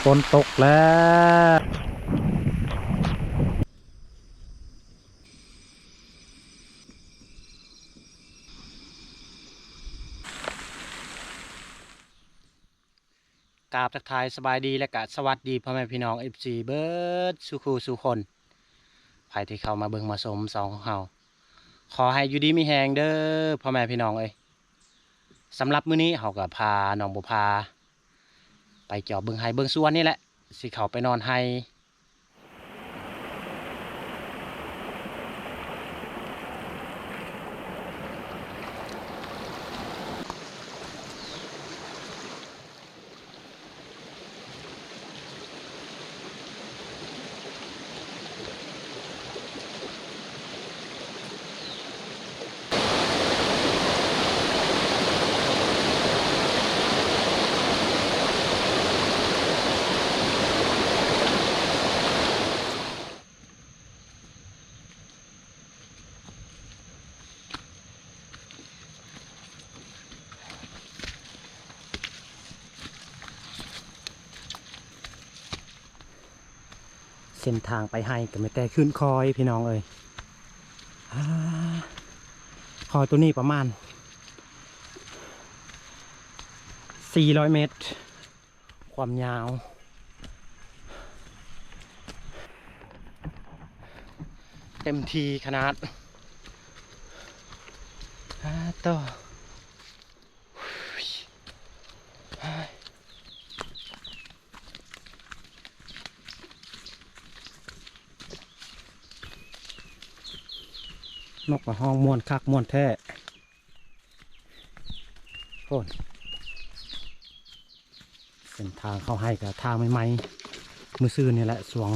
ຝົນຕົກແລ້ວ. ກາບທັກທາຍສະບາຍດີ ແລະກະສະຫວັດດີພໍ່ແມ່ພີ່ນ້ອງ ເອັຟຊີ ເບິດສູ່ຄູ່ສູ່ຄົນ ໃຜທີ່ເຂົ້າມາເບິ່ງມາຊົມຊ່ອງຂອງເຮົາ ຂໍໃຫ້ຢູ່ດີມີແຮງເດີພໍ່ແມ່ພີ່ນ້ອງເອີຍ. ສຳລັບມື້ນີ້ເຮົາກໍພານ້ອງບົວພາໄປຈອບເບິ່ງໄຮ່ເບິ່ງສວນນີ້ແຫຼະ ຊິເຂົ້າໄປນອນໄຮ່. ເສັ້ນທາງໄປໄຮ່ກໍມີແຕ່ຂຶ້ນຄອຍພີ່ນ້ອງເອີຍ. ອາ ຄອຍໂຕນີ້ປະມານສີ່ຮ້ອຍເມັດ ຄວາມຍາວ ເຕັມທີ່ຂະໜາດ. ອາ ໂຕ ນົກກະຮ້ອງມ່ວນຄັກມ່ວນແທ້. ໂອ້ຍ ເສັ້ນທາງເຂົ້າໄຮ່ກະທາງໃໝ່ໆ ມື້ຊືນນີ້ແຫຼະ ຊ່ວງ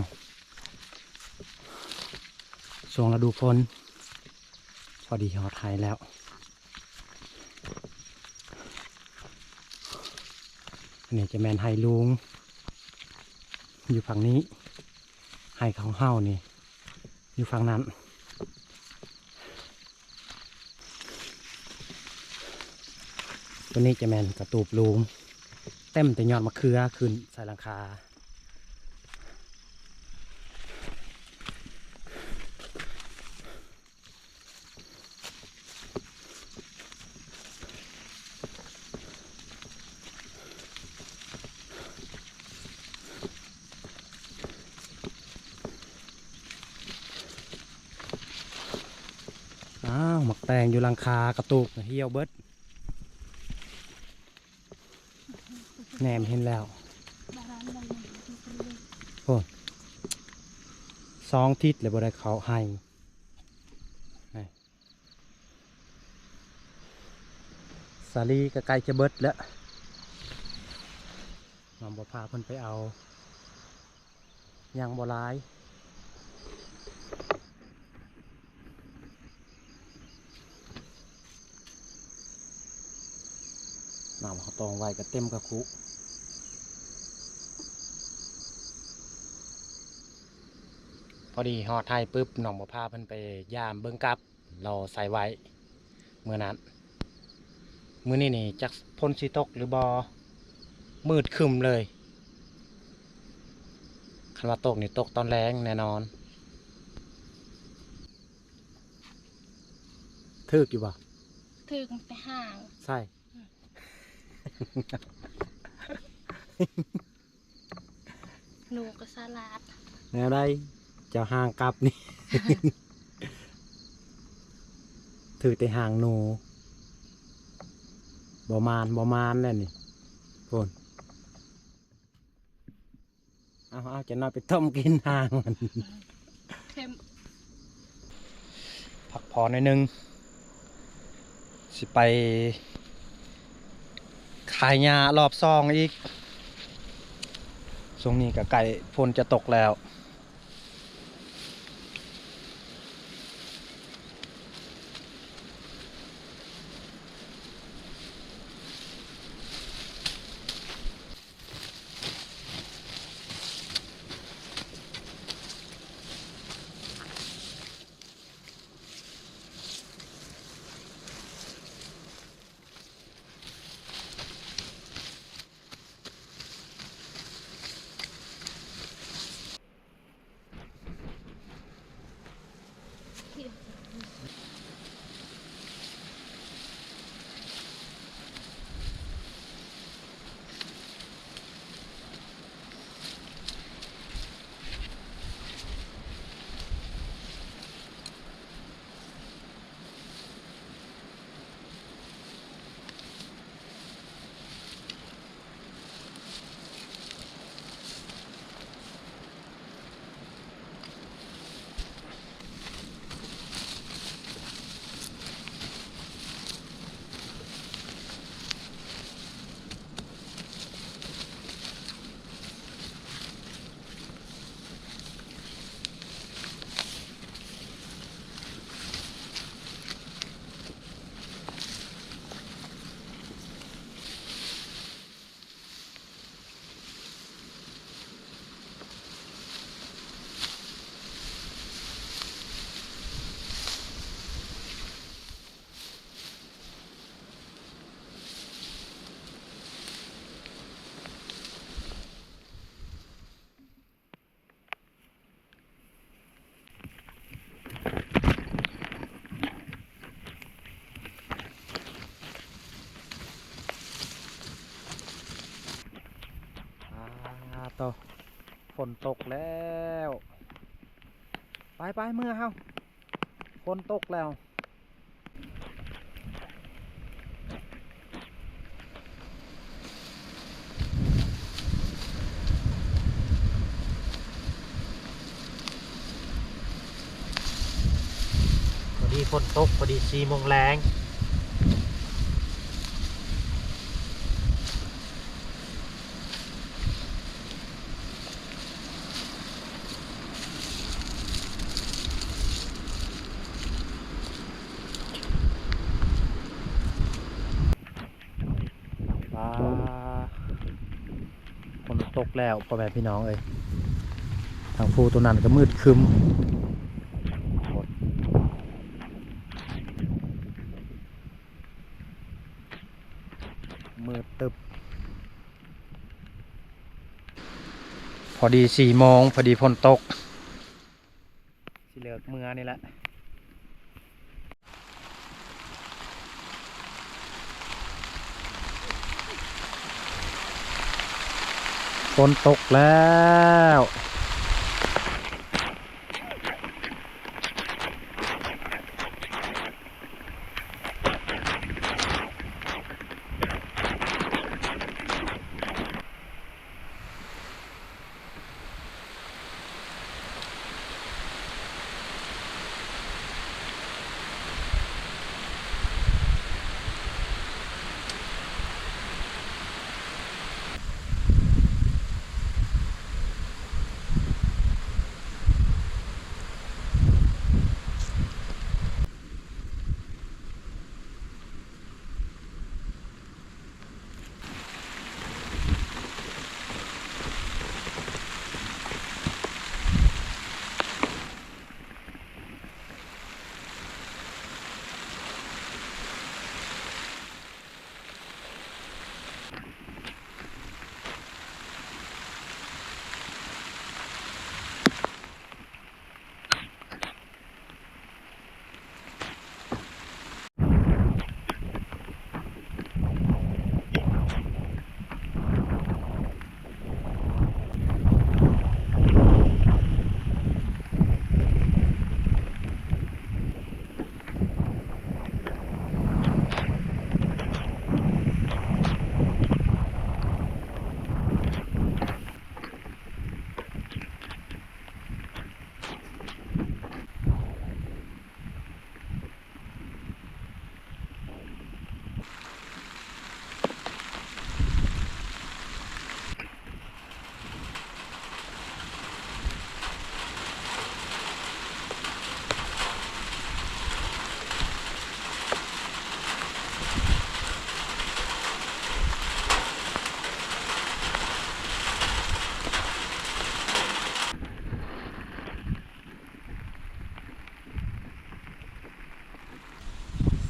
ຊ່ວງລະດູຝົນ ພໍດີຮອດໄຮ່ແລ້ວ. ອັນນີ້ຈະແມ່ນໄຮ່ລຸງ ຢູ່ຝັ່ງນີ້ ໄຮ່ຂອງເຮົານີ້ ຢູ່ຝັ່ງນັ້ນ. ຕົວນີ້ຈະແມ່ນກະຕູບລຸງ ເຕັມແຕ່ຍອດມະເຂືອຂຶ້ນໃສ່ຫຼັງຄາ. ອ້າວ ໝາກແຕງຢູ່ຫຼັງຄາກະຕູບ ຫ່ຽວເບິດ. ແນມເຫັນແລ້ວ ໂອ້ ສອງທິດແລ້ວບໍ່ໄດ້ເຂົ້າໄຮ່. ສາລີກໍໃກ້ຈະເບິດແລ້ວ ນ້ອງບໍ່ພາເພິ່ນໄປເອົາ ຍັງບໍ່ຫຼາຍ. ນ້ຳເຮົາຕ້ອງໄວ້ກໍເຕັມກະຄຸ ພໍດີຮອດໄຮ່ປຶບ ນ້ອງບໍ່ພາເພິ່ນໄປຢາມເບິ່ງກັບ ລໍໃສ່ໄວ້ມື້ນັ້ນ. ມື້ນີ້ນີ້ຈັກຝົນຊິຕົກຫຼືບໍ່ ມືດຄຶ້ມເລີຍ. ຄັນວ່າຕົກນີ້ຕົກຕອນແລງແນ່ນອນ. ຖືກຢູ່ບໍ່? ຖືກແຕ່ຫາງ. ໃຊ່. ໜູກໍສະຫຼາດ. ແນວໃດ ເຈົ້າຫາງກັບນີ້ ຖືກແຕ່ຫາງໜູ. ບໍ່ມານ ບໍ່ມານແລ້ວນີ້ ພຸ້ນ. ເອົາ ເອົາ ຈັກໜ້ອຍໄປຕົ້ມກິນຫາງມັນ. ເຄັມ ພັກຜ່ອນໜ້ອຍໜຶ່ງ ຊິໄປຂາຍຫຍ້າລອບສອງອີກ. ຊ່ວງນີ້ກໍໃກ້ຝົນຈະຕົກແລ້ວ. ເ ຝົນຕົກແລ້ວ ໄປໆ ເມືອເຮົາ ຝົນຕົກແລ້ວ. ພໍດີຝົນຕົກ ພໍດີສີ່ໂມງແລງ. ປາ ຝົນຕົກແລ້ວ ພໍ່ແມ່ພີ່ນ້ອງເອີຍ. ທາງພູຕົວນັ້ນກໍມືດຄຶ້ມ ມືດຕຶບ. ພໍດີສີ່ໂມງ ພໍດີຝົນຕົກ ຊິເລີກເມືອນີ້ແຫຼະ. ຝົນຕົກແລ້ວ.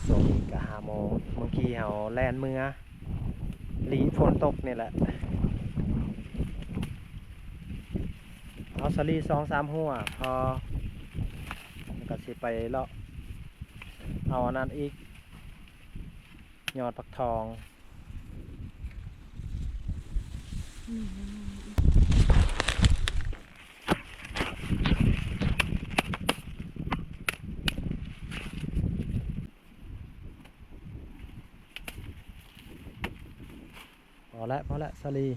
ຊ່ວງນີ້ກໍຫ້າໂມງ ບາງທີເຮົາແລ່ນເມືອ ຫຼີ່ຝົນຕົກນີ້ແຫຼະ ເອົາສາລີສອງສາມຫົວພໍ ແລ້ວກໍຊິໄປເລາະເອົາອັນນັ້ນອີກ ຍອດຜັກທອງ. ພໍແລ້ວ ພໍແລ້ວ ສາລີ.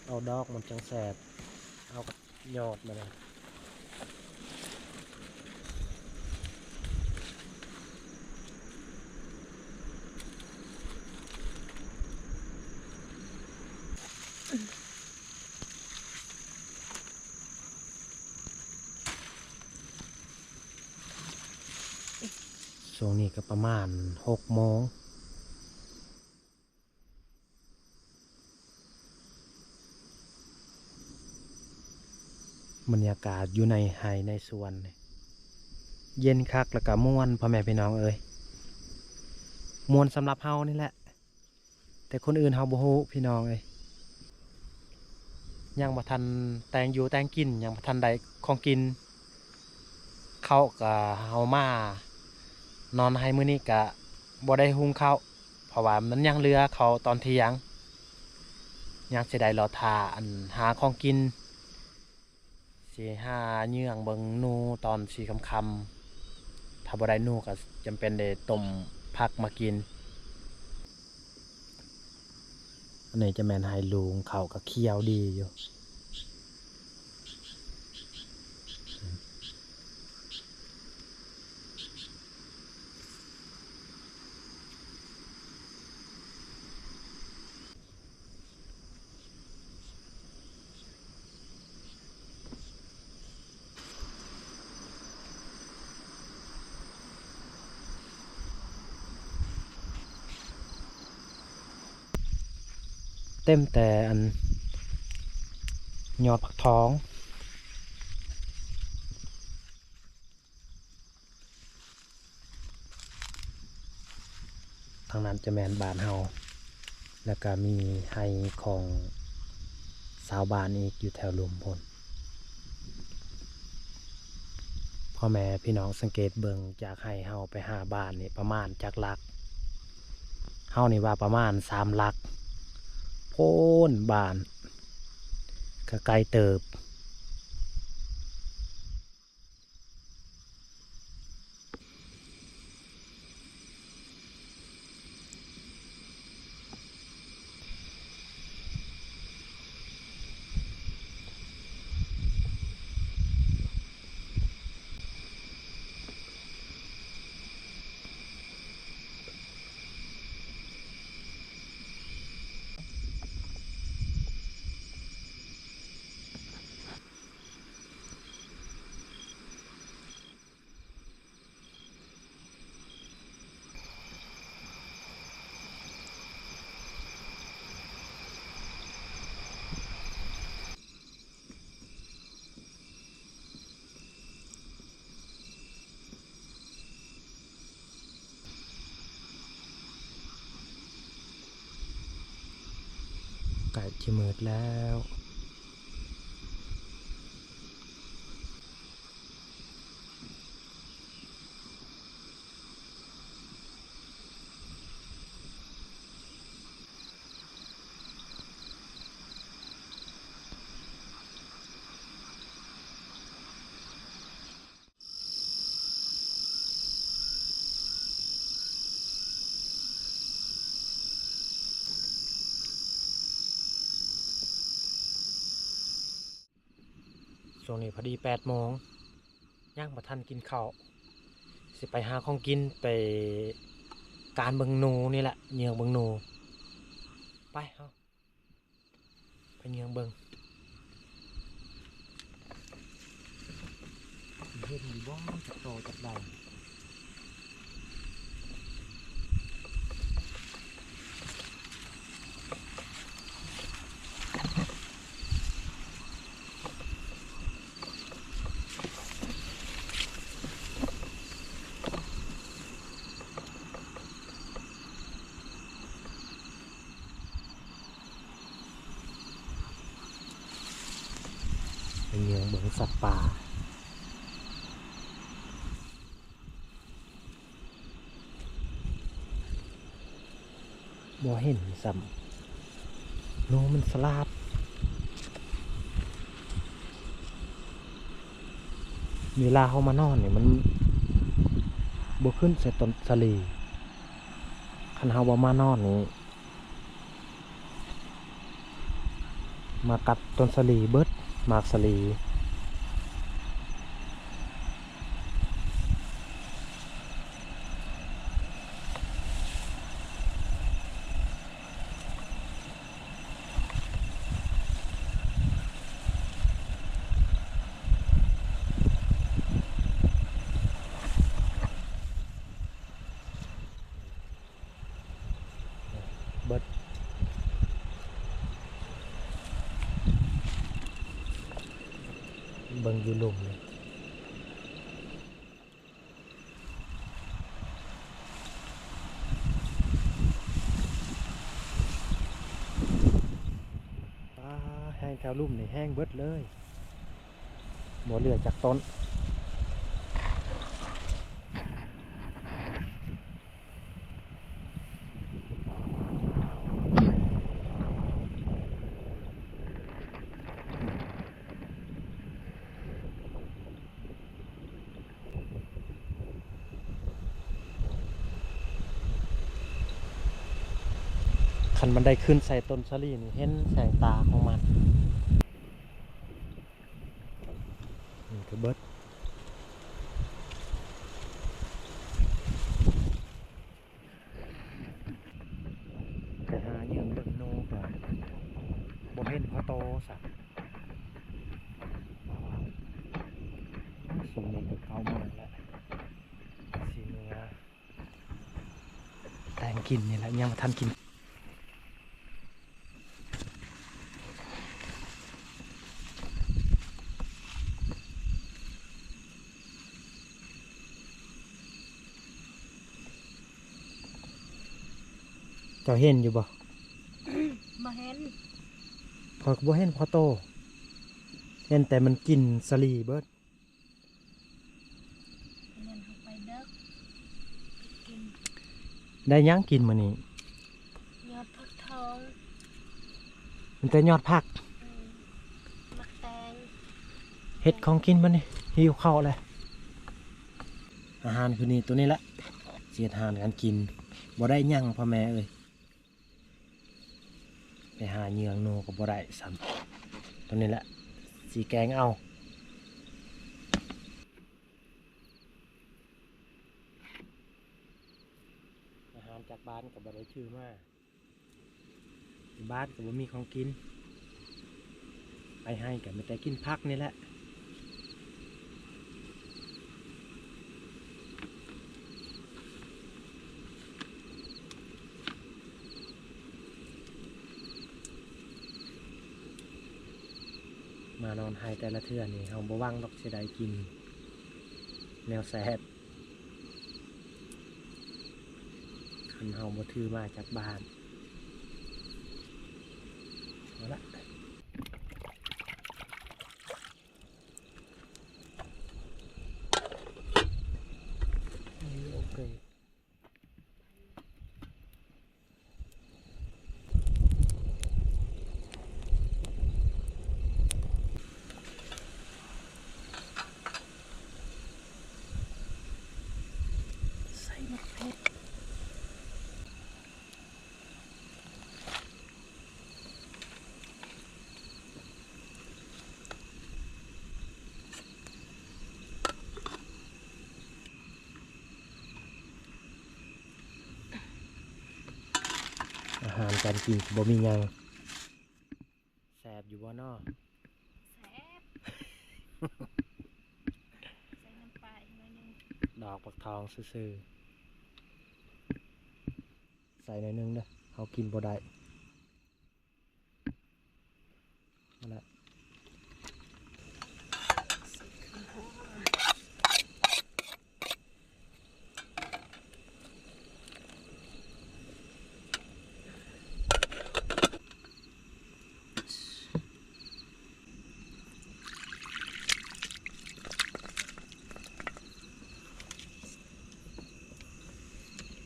ເອົາດອກມັນຈັ່ງແຊບ ເອົາກັບຍອດມັນນະ. ຊ່ວງນີ້ກໍປະມານຫົກໂມງ ບັນຍາກາດຢູ່ໃນໄຮ່ໃນສວນ ເຢັນຄັກ ແລ້ວກໍມ່ວນ ພໍ່ແມ່ພີ່ນ້ອງເອີຍ ມ່ວນສຳລັບເຮົານີ້ແຫຼະ. ແຕ່ຄົນອື່ນເຮົາບໍ່ຮູ້ພີ່ນ້ອງເອີຍ ຍັງບໍ່ທັນແຕ່ງຢູ່ແຕ່ງກິນ ຍັງບໍ່ທັນໄດ້ຂອງກິນ ເຂົ້າກະເຮົາມານອນໄຮ່ມື້ນີ້ກະບໍ່ໄດ້ຫຸງເຂົ້າ ເພາະວ່າມັນຍັງເຫຼືອເຂົ້າຕອນທ່ຽງ ຍັງຊິໄດ້ລໍຖ້າ ອັນ ຫາຂອງກິນ ຊິຫາເຍືອງເບິ່ງໜູຕອນສີ່ຄ່ຳໆ ຖ້າບໍ່ໄດ້ໜູກໍຈຳເປັນໄດ້ຕົ້ມຜັກມາກິນ. ອັນນີ້ຈະແມ່ນໄຮ່ລຸງ ເຂົ້າກໍຂຽວດີຢູ່. ເຕັມແຕ່ອັນຍອດຜັກທອງ. ທາງນັ້ນຈະແມ່ນບ້ານເຮົາ ແລ້ວກະມີໄຮ່ຂອງຊາວບ້ານອີກຢູ່ແຖວລຸ່ມພຸ້ນ. ພໍ່ແມ່ພີ່ນ້ອງສັງເກດເບິ່ງ ຈາກໄຮ່ເຮົາໄປຫາບ້ານນີ້ປະມານຈັກຫຼັກ? ເຮົານີ້ວ່າປະມານສາມຫຼັກ ໂພນບ້ານ ກະໄກເຕີບ. ໃກ້ຈະມືດແລ້ວ. ຊ່ວງນີ້ພໍດີແປດໂມງ ຍັງບໍ່ທັນກິນເຂົ້າ ຊິໄປຫາຂອງກິນ ໄປການເບິ່ງໜູນີ້ແຫຼະ ເຍືອງເບິ່ງໜູ. ໄປເຮົາ ໄປເຍືອງເບິ່ງ ເຫັນຢູ່ບໍ່ ຈັກໂຕຈັກໃດ. ໄປເຍືອງເບິ່ງສັດປ່າ. ບໍ່ເຫັນຊ້ຳ ໜູມັນສະຫຼາດ. ເວລາເຮົາມານອນນີ້ ມັນບໍ່ຂຶ້ນໃສ່ຕົ້ນສາລີ. ຄັນເຮົາບໍ່ມານອນນີ້ ມາກັດຕົ້ນສາລີເບິດ ໝາກສາລີ. ເບິດ ເບິ່ງຢູ່ລຸ່ມນີ້ ປາ ແຫ້ງແຖວລຸ່ມນີ້ແຫ້ງເບິດເລີຍ. ບໍ່ເຫຼືອຈັກຕົ້ນ. ຄັນມັນໄດ້ຂຶ້ນໃສ່ຕົ້ນສາລີນີ້ ເຫັນແສງຕາຂອງມັນ. ນີ້ກໍເບິດ. ໄປຫາເຫຍື່ອງເບິ່ງໂນກໍບໍ່ເຫັນພໍໂຕຊະ. ຊ່ວງນີ້ກໍເກົ້າໂມງແລ້ວ ຊິເມືອແຕ່ງກິນນີ້ແຫຼະ ຍັງບໍ່ທັນກິນ. ເຈົ້າເຫັນຢູ່ບໍ່? ບໍ່ເຫັນ. ຂ້ອຍກໍບໍ່ເຫັນພໍໂຕ ເຫັນແຕ່ມັນກິນສາລີເບິດ. ແມ່ນເຮົາໄປເດິກ ໄປກິນ. ໄດ້ຫຍັງກິນມື້ນີ້? ຍອດຜັກທອງ. ມີແຕ່ຍອດຜັກ? ອືມ ໝາກແຕງ. ເຮັດຂອງກິນບັດນີ້ ຫິວເຂົ້າແລ້ວ. ອາຫານຄືນນີ້ໂຕນີ້ແຫຼະ ຊິເຮັດອາຫານການກິນ. ບໍ່ໄດ້ຫຍັງພໍ່ແມ່ເອີຍ. ໄປຫາເຫຍື່ອງໂນກໍບໍ່ໄດ້ຊ້ຳ. ໂຕນີ້ແຫຼະ ຊິແກງເອົາ. ອາຫານຈາກບ້ານກໍບໍ່ໄດ້ຖືມາ. ບ້ານກໍບໍ່ມີຂອງກິນ. ໄປໄຮ່ກໍມີແຕ່ກິນຜັກນີ້ແຫຼະ. ມານອນໄຮ່ແຕ່ລະເທື່ອນີ້ ເຮົາບໍ່ຫວັງດອກຊິໄດ້ກິນແນວແຊບ ຄັນເຮົາບໍ່ຖືມາຈາກບ້ານ. ເອົາລະ ໂອເຄ. ໃສ່ໝາກເຜັດ. ອາຫານການກິນບໍ່ມີຫຍັງ. ແຊບຢູ່ບໍ່ນໍ? ແຊບ. ໃສ່ນ້ຳປາອີກໜ້ອຍໜຶ່ງ. ດອກບັກທອງຊື່ໆ. ໃສ່ໜ້ອຍໜຶ່ງເດີ ເຮົາກິນບໍ່ໄດ້. ເອົາລະ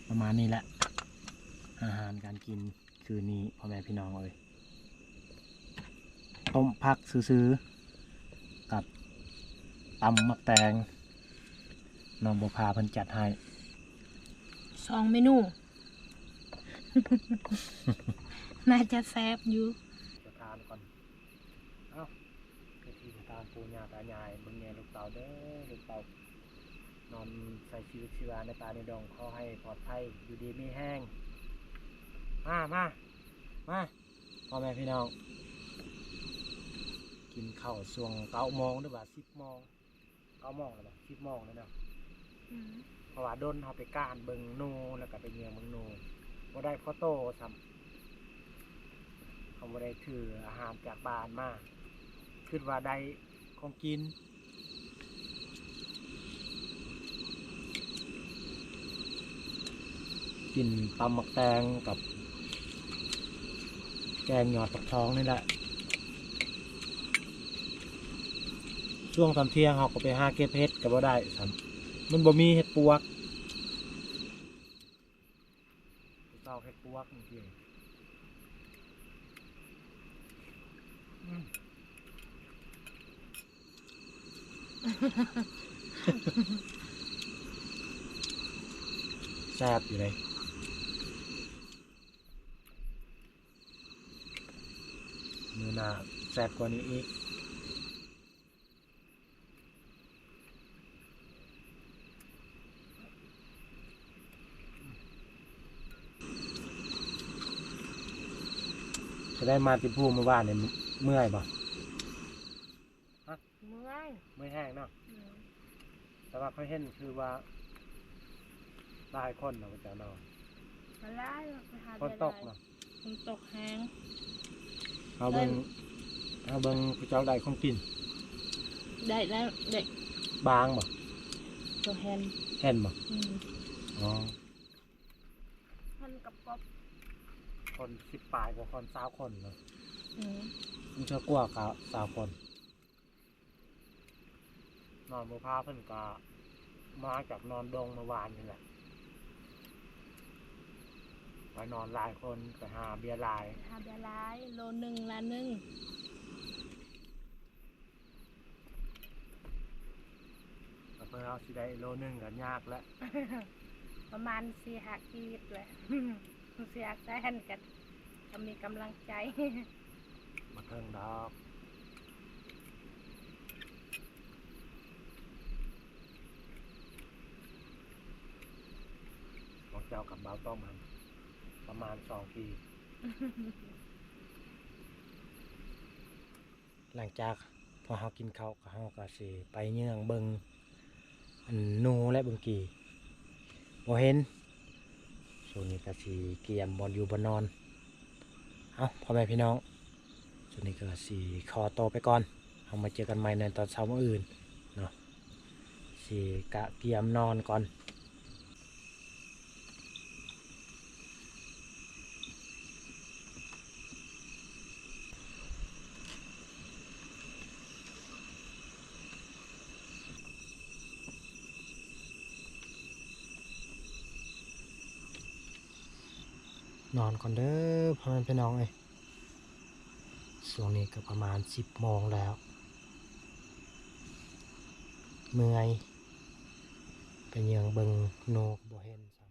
ປະມານນີ້ແຫຼະ ອາຫານການກິນຄືນນີ້ ພໍ່ແມ່ພີ່ນ້ອງເອີຍ. ຕົ້ມຜັກຊື່ໆ ກັບຕຳໝາກແຕງ ນ້ອງບົວຜາເພິ່ນຈັດໃຫ້ ສອງເມນູ. ໜ້າຈະແຊບຢູ່. ຈະທານກ່ອນ. ເອົ້າ ໄປທີ່ຕາມປູ່ຍ່າຕາຍາຍ ເບິ່ງແຍງລູກເຕົ້າເດີ ລູກເຕົ້ານອນໃຊ້ຊີວິດຊີວາໃນປ່າໃນດົງ ຂໍໃຫ້ປອດໄພ ຢູ່ດີມີແຮງ. ມາ ມາ ມາ ພໍ່ແມ່ພີ່ນ້ອງ ກິນເຂົ້າຊ່ວງເກົ້າໂມງ ຫຼືວ່າສິບໂມງ. ເກົ້າໂມງແລ້ວບໍ່? ສິບໂມງແລ້ວເນາະ. ອືມ ເພາະວ່າດົນເຮົາໄປການເບິ່ງໂນ ແລ້ວກໍໄປເຫຍື່ອເບິ່ງໂນ ບໍ່ໄດ້ພໍໂຕຊ້ຳ. ເຮົາບໍ່ໄດ້ຖືອາຫານຈາກບ້ານມາ ຄິດວ່າໄດ້ຂອງກິນ. ກິນຕຳໝາກແຕງກັບແກງຍອດຜັກທອງນີ້ແຫຼະ. ຊ່ວງຕອນທ່ຽງເຮົາກໍໄປຫາເກັບເຫັດກໍບໍ່ໄດ້ຊ້ຳ ມັນບໍ່ມີເຫັດປວກ. ໄປຊອກເຫັດປວກມື້ກີ້. ອືມ ແຊບຢູ່ເດ້. ມື້ໜ້າແຊບກວ່ານີ້ອີກ. ຈະໄດ້ມາຕິພູມື້ວານນີ້ ເມື່ອຍບໍ່? ຮະ? ເມື່ອຍ ເມື່ອຍແຮງເນາະ. ອືມ ແຕ່ວ່າຂ້ອຍເຫັນຄືວ່າຫຼາຍຄົນເນາະ ເຈົ້າເນາະ. ກໍຫຼາຍ ໄປຫາ ຝົນຕົກເນາະ. ຝົນຕົກແຮງ. ເຮົາເບິ່ງ ເອີ ເຮົາເບິ່ງເຂົາເຈົ້າໄດ້ຂອງກິນ. ໄດ້ແລ້ວ ໄດ້ ບາງບໍ່? ຕົວແຮນ ແຮນບໍ່? ອືມ ອໍ ແຮນກັບກົບ. ຄົນສິບປາຍກວ່າຄົນ ຊາວຄົນເນາະ. ອືມ ບາງເທື່ອກວ່າກໍຊາວຄົນ. ນອນບໍ່ພາເພິ່ນກະມາຈາກນອນດົງເມື່ອວານນີ້ແຫຼະ. ໄປນອນຫຼາຍຄົນ ໄປຫາເບຍຫຼາຍ ຫາເບຍຫຼາຍ ໂລໜຶ່ງ ລ້ານໜຶ່ງ. ແລ້ວເພື່ອເຮົາຊິໄດ້ໂລໜຶ່ງກໍຍາກແຫຼະ ປະມານສີ່ຫ້າກີບແຫຼະ. ເສຍແສນກໍ ກໍມີກຳລັງໃຈ. ບໍ່ເຖິງດອກ. ຂອງເຈົ້າກັບບ່າວຕ້ອມຫັ້ນປະມານສອງກີບ. ຫຼັງຈາກພວກເຮົາກິນເຂົ້າ ເຮົາກໍຊິໄປເຍືອງເບິ່ງ ອັນ ໜູ ແລະ ບຶງກີ່ ບໍ່ເຫັນ. ຊ່ວງນີ້ກໍຊິກຽມບ່ອນຢູ່ບ່ອນນອນ. ເອົ້າ ພໍ່ແມ່ພີ່ນ້ອງ ຊ່ວງນີ້ກໍຊິຂໍຕົວໄປກ່ອນ. ເຮົາມາເຈີກັນໃໝ່ໃນຕອນເຊົ້າມື້ອື່ນເນາະ. ຊິກະກຽມນອນກ່ອນ. ນອນກ່ອນເດີ ພໍ່ແມ່ພີ່ນ້ອງເອີຍ. ຊ່ວງນີ້ກໍປະມານສິບໂມງແລ້ວ. ເມື່ອຍ ໄປເຍືອງເບິ່ງໜູກໍບໍ່ເຫັນຊ້ຳ.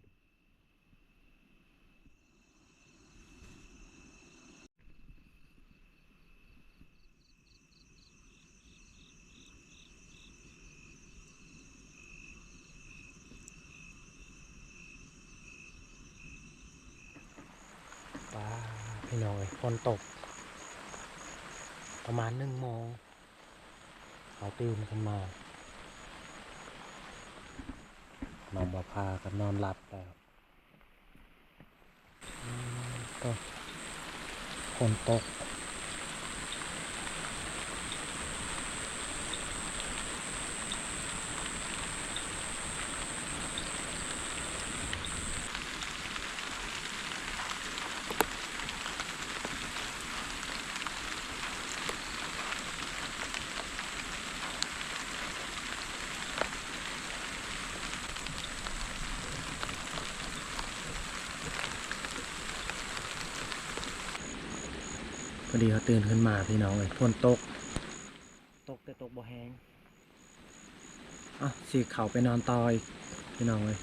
ປ້າ ພີ່ນ້ອງເອີຍ ຝົນຕົກ ປະມານໜຶ່ງໂມງ ເຮົາຕື່ນຂຶ້ນມາ ນ້ອງບໍ່ພາກໍນອນຫຼັບແລ້ວ. ອືມ ໂອ້ ຝົນຕົກ. ພໍດີເຮົາຕື່ນຂຶ້ນມາ ພີ່ນ້ອງເອີຍ ຝົນຕົກ ຕົກແຕ່ຕົກບໍ່ແຮງ. ເອົ້າ ຊິເຂົ້າໄປນອນຕໍ່ອີກ ພີ່ນ້ອງເອີຍ.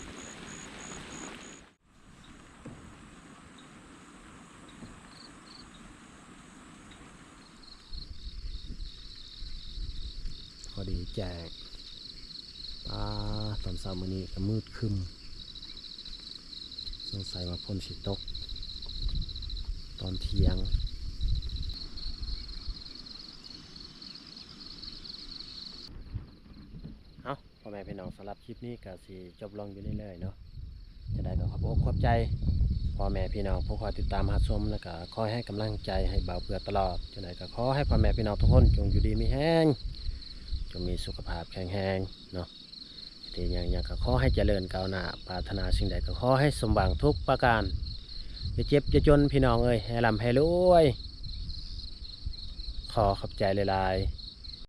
ພໍດີແຈ້ງ. ປ້າ ຕອນເຊົ້າມື້ນີ້ກໍມືດຄຶ້ມ ສົງໄສວ່າຝົນຊິຕົກຕອນທ່ຽງ. ເອົ້າ ພໍ່ແມ່ພີ່ນ້ອງ ສຳລັບຄລິບນີ້ກໍຊິຈົບລົງຢູ່ນີ້ເລີຍເນາະ. ຈັ່ງໃດກໍຂອບອົກຂອບໃຈພໍ່ແມ່ພີ່ນ້ອງຜູ້ຄອຍຕິດຕາມຮັບຊົມ ແລ້ວກໍຄອຍໃຫ້ກຳລັງໃຈໃຫ້ບ່າວເຜືອກຕະຫຼອດ. ຈັ່ງໃດກໍຂໍໃຫ້ພໍ່ແມ່ພີ່ນ້ອງທຸກຄົນຈົ່ງຢູ່ດີມີແຮງ, ຈົ່ງມີສຸຂະພາບແຂງແຮງເນາະ. ເຮັດຫຍັງຫຍັງກໍຂໍໃຫ້ຈະເລີນກ້າວໜ້າ, ປາດຖະໜາສິ່ງໃດກໍຂໍໃຫ້ສົມຫວັງທຸກປະການ. ຢ່າເຈັບຢ່າຈົນ ພີ່ນ້ອງເອີຍ, ໃຫ້ລ່ຳໃຫ້ລວຍ. ຂໍຂອບໃຈຫຼາຍໆ.